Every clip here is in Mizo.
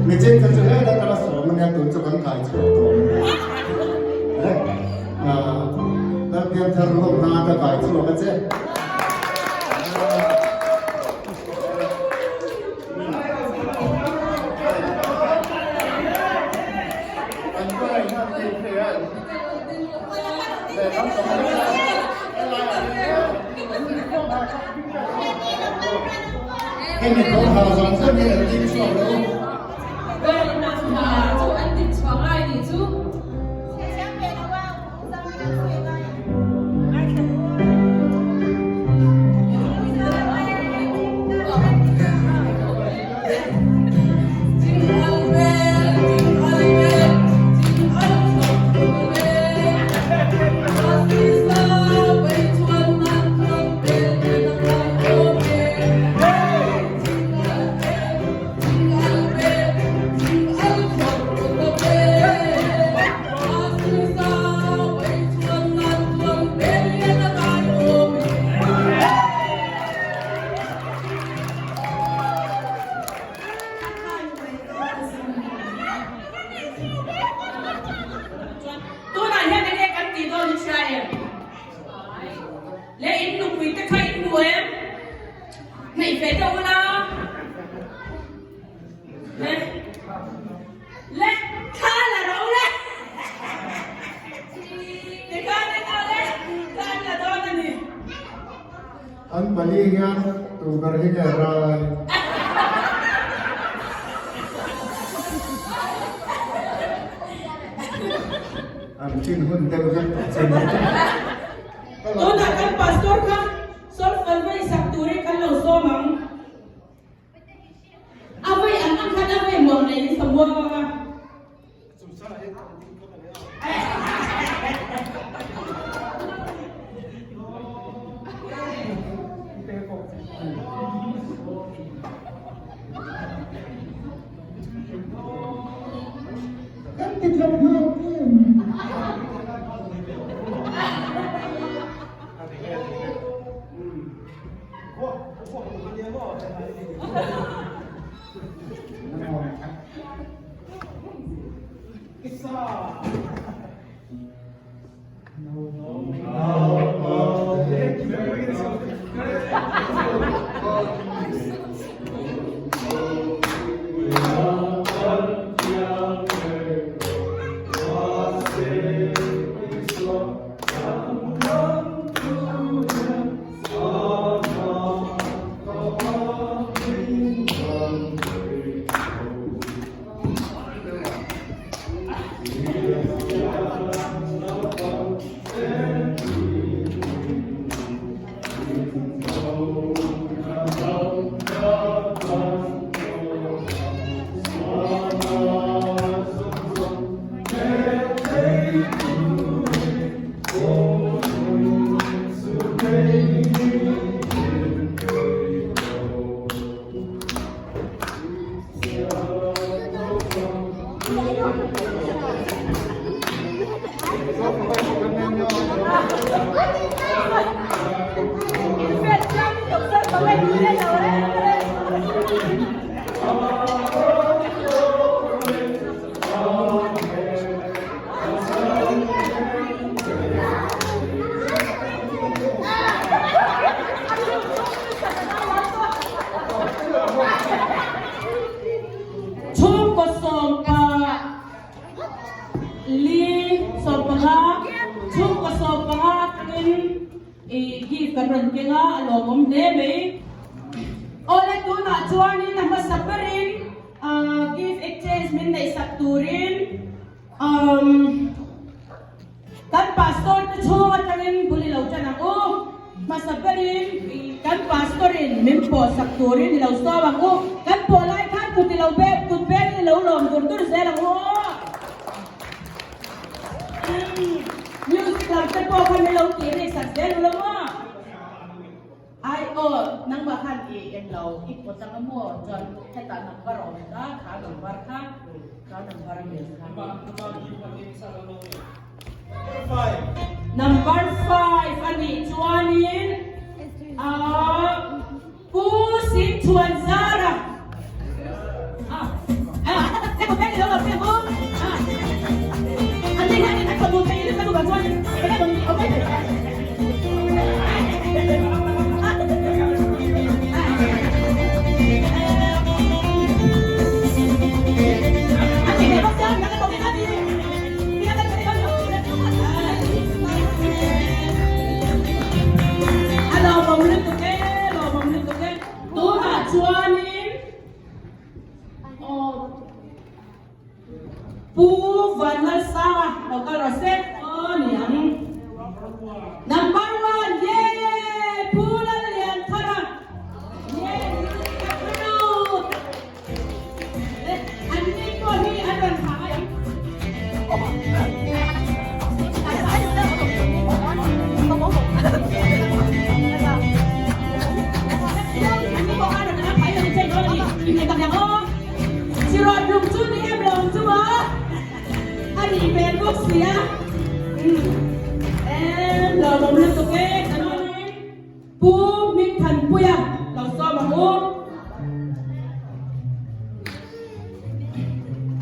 Nichin kha chu helai kala sawm ania tun chu kan kai chhuak tawh Lal Pianthar lawm nan ka kai chhuak a che. Hemi kawng ha zawng zawng hi an ding chhuak lo. Chu an ding chhuak ai ni chu. Tunah hian enge kan tih dawn i hria em? Le in nupui te kha in hmu em? Hneih ve deuh ula. Le le thla la ro le. Tikhan in aw le thla an la dawn a ni. An pali hian tu ber hi nge rai? An chin hun deuh vek tawh che ni. Tunah kan pastor kha solfal vei sak turin kan lo sawm ang. A vei ang ang khan a vei muang nei in sa muang ang a. Kan ti tlawm hlawm em. Chhungkaw sawmpa li sawmpanga chhungkaw sawmpanga atangin i gift kan rawn keng a, a lawmawm hle mai. Awle tunah chuanin a hmasa berin gift exchange min neihsak turin umm Kan pastor te chhung atangin bul i lo tan ang u. Hmasa berin kan pastor in min pawh sak turin i lo sawm ang u. Kan pawh lai khan kut i lo be kut bengin i lo lawm dur dur zel ang u aw. Music lam te pawh khan min lo tih rik sak zel u lo maw. Ai aw, nangmah khan i eng lo i pawt ang a maw? Chuan hetah number a awm ta, kha number kha, kha number a mel kha. Number 5 anih chuanin ah Pu Singchhuanzara. Ah ah A lawmawm lutuk e, lawmawm lutuk e. Tunah chuanin aw Pu Vanlalsanga lo kal rawh se aw ni ang. Number 1 yay! Pu Lallianthara yay! An ni pawh hi an rawn thah mai ang. Sirawn lung chu ni em lo chu maw? A nih hmel bawk si a. Em lawmawm lutuk e kan awm. Pu Hmingthanpuia lo sawm ang u.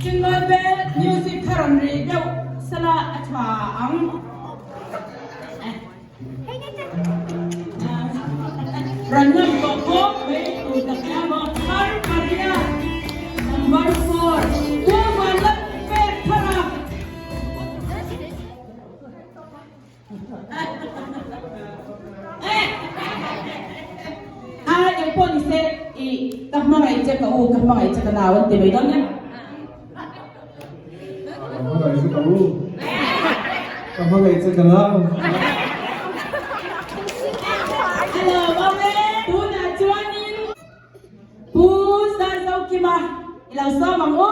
Jingle bell music kha rawn ri deuh sala a tha ang. Rawn ngam tawh bawk mai tur tak nia maw. Number pariat, number 4, Pu Vanlalpekthara. A eng pawh ni se i ka hmangaih che ka u ka hmangaih che ka nau an ti mai dawn nia. Ka hmangaih che ka u ka hmangaih che ka nau. Hello mame tunah chuanin Pu Zarzokima i lo sawm ang u.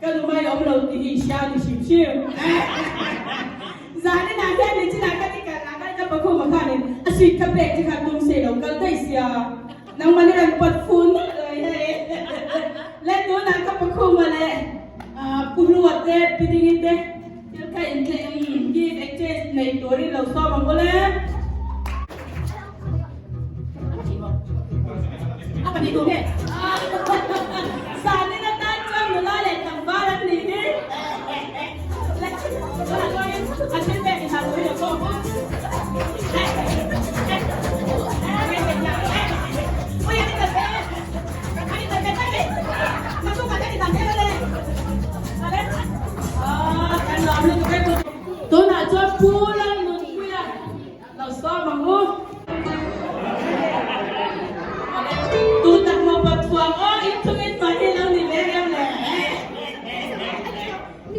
Ka lumai awm lo tih hi hria ni hrim hrim. Zaninah hian ni chinah ka ti kal ah khan ka pakhuma khanin a suit ka pek che khan tum se lo kal daih sia. Nangmah ni rawn pawt fu nawlh lo hi hei. Le tunah ka pakhuma leh Pu Hlua te Pi Dingi te thil kha in gift exchange nei turin lo sawm ang bawlh e. Zanin atan chuan nula leh tlangval an nih hi. A thil pek in hah tawh hi a kawm a. Tunah chuan Pu Lalnunpuia Lo sawm ang u. Tu tak maw pathuang aw in thungin mah hi lo ni ve reuh le.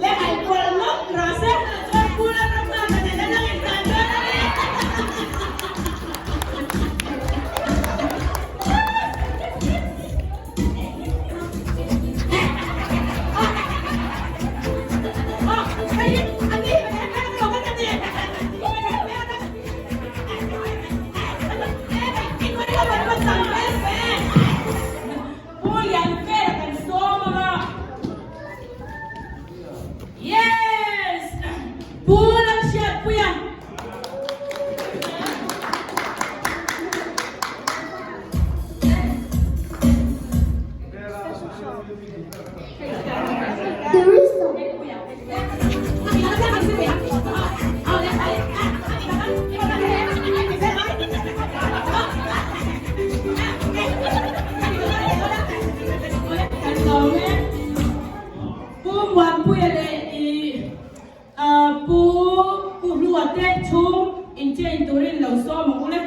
Le hai kual lawk rawh se. Chuan pu lam ram hna ka nen a lang in dan chuan a ni. Yes! Pu Lalhriatpuia. Muanpuia leh i Pu Pu Hlua te chhung inchein turin lo sawm ang u le.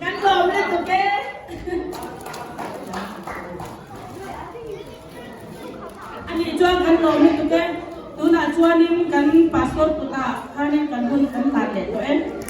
Kan lawm lutuk e. Anih chuan kan lawm lutuk e. Tunah chuanin kan pastor kutah khanin kan hun kan hlan leh tawh e.